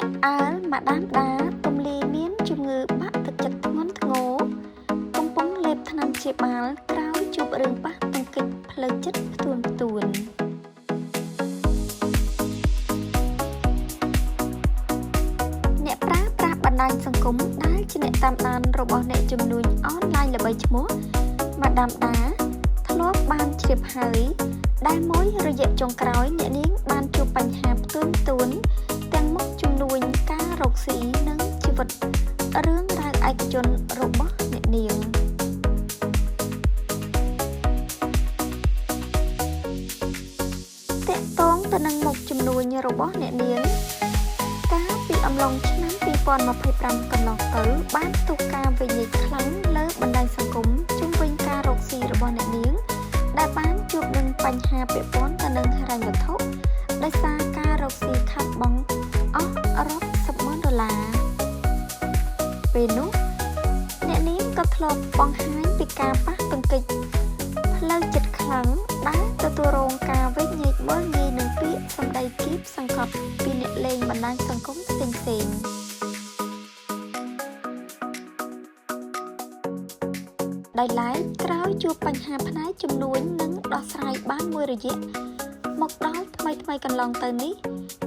ញាក់ផ្អើលម៉ាដាមដាទំលាយមានជំងឺបាក់ទឹកចិត្តធ្ងន់ធ្ងរកំពុងលេបថ្នាំព្យាបាលក្រោយជួបរឿងប៉ះទង្គិចផ្លូវចិត្តផ្ទួនផ្ទួនអ្នកប្រើប្រាស់បណ្ដាញសង្គមដែលជាអ្នកតាមដានរបស់អ្នកជំនួញអនឡាញល្បីឈ្មោះម៉ាដាមដាធ្លាប់បានជ្រាបហើយដែលមួយរយៈចុងក្រោយអ្នកនាងបានជួបបញ្ហាផ្ទួនផ្ទួនទាំងមុខជំនួញការរកស៊ីនិងជីវិតរឿងរ៉ាវឯកជនរបស់អ្នកនាងទាក់ទងទៅនឹងមុខជំនួញរបស់អ្នកនាងកាលពីអំឡុងឆ្នាំ2025កន្លងទៅបានផ្ទុះការវិនិច្ឆ័យខ្លាំងលើបណ្ដាញសង្គមជុំវិញការរកស៊ីរបស់អ្នកនាងដែលបានជួបនឹងបញ្ហាពាក់ព័ន្ធទៅនឹងហិរញ្ញវត្ថុដោយសារការរកស៊ីខាតបង់អស់រាប់សិបម៉ឺនដុល្លារពេលនោះអ្នកនាងក៏ធ្លាប់បង្ហាញពីការប៉ះទង្គិចផ្លូវចិត្តខ្លាំងដែលទទួលរងការវិនិច្ឆ័យមើលងាយនឹងពាក្យសម្ដីគៀបសង្កត់ពីអ្នកលេងបណ្ដាញសង្គមផ្សេងៗដោយឡែកក្រោយជួបបញ្ហាផ្នែកជំនួញនិងដោះស្រាយបានមួយរយៈមកដល់ថ្មីៗកន្លងទៅនេះ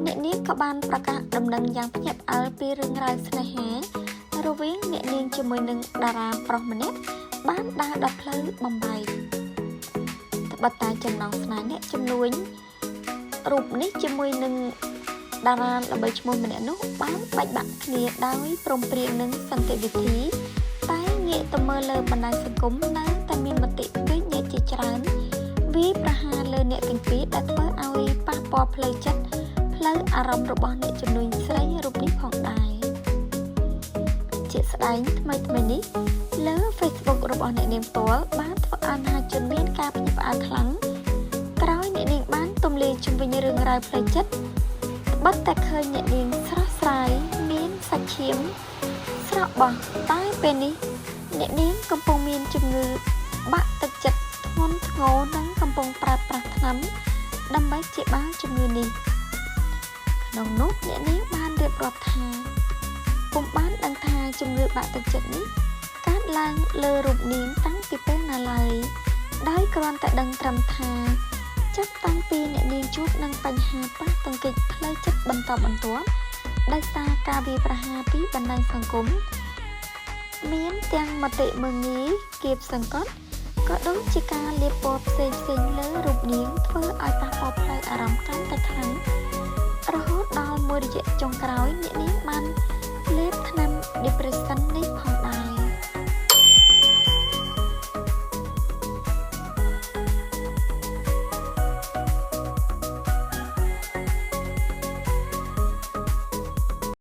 អ្នកនាងក៏បានប្រកាសដំណឹងយ៉ាងភ្ញាក់ផ្អើលពីរឿងរ៉ាវស្នេហារវាងអ្នកនាងជាមួយនឹងតារាប្រុសម្នាក់បានដើរដល់ផ្លូវបំបែកត្បិតតែចំណងស្នេហ៍អ្នកជំនួញរូបនេះជាមួយនឹងតារាល្បីឈ្មោះម្នាក់នោះបានបែកបាក់គ្នាដោយព្រមព្រៀងនឹងសន្តិវិធីតែងាកទៅមើលលើបណ្ដាញសង្គមនៅតែមានមតិវិញ្ញាជាច្រើនវាយប្រហារលើអ្នកទាំងពីរដែលធ្វើឲ្យប៉ះពាល់ផ្លូវចិត្តផ្លូវអារម្មណ៍របស់អ្នកជំនួញស្រីរូបនេះផងដែរជាក់ស្ដែងថ្មីៗនេះលើ Facebook របស់អ្នកនាងផ្ទាល់បានធ្វើឲ្យមហាជនមានការភ្ញាក់ផ្អើលខ្លាំងក្រោយអ្នកនាងបានទម្លាយជុំវិញរឿងរ៉ាវផ្លូវចិត្តត្បិតតែឃើញអ្នកនាងស្រស់ស្រាយមានសាច់ឈាមស្រស់បោះតែពេលនេះអ្នកនាងកំពុងមានជំងឺបាក់ទឹកចិត្តធ្ងន់ធ្ងរនិងកំពុងប្រើប្រាស់ថ្នាំដើម្បីព្យាបាលជំងឺនេះក្នុងនោះអ្នកនាងបានរៀបរាប់ថាពុំបានដឹងថាជំងឺបាក់ទឹកចិត្តនេះកើតឡើងលើរូបនាងតាំងពីពេលណាឡើយដោយគ្រាន់តែដឹងត្រឹមថាចាប់តាំងពីអ្នកនាងជួបនឹងបញ្ហាប៉ះទង្គិចផ្លូវចិត្តបន្តបន្ទាប់ដោយសារការវាយប្រហារពីបណ្ដាញសង្គមមានទាំងមតិមើលងាយគៀបសង្កត់ក៏ដូចជាការលាបពណ៌ផ្សេងៗលើរូបនាងធ្វើឲ្យប៉ះពាល់ផ្លូវអារម្មណ៍កាន់តែខ្លាំងរហូតដល់មួយរយៈចុងក្រោយអ្នកនាងបាន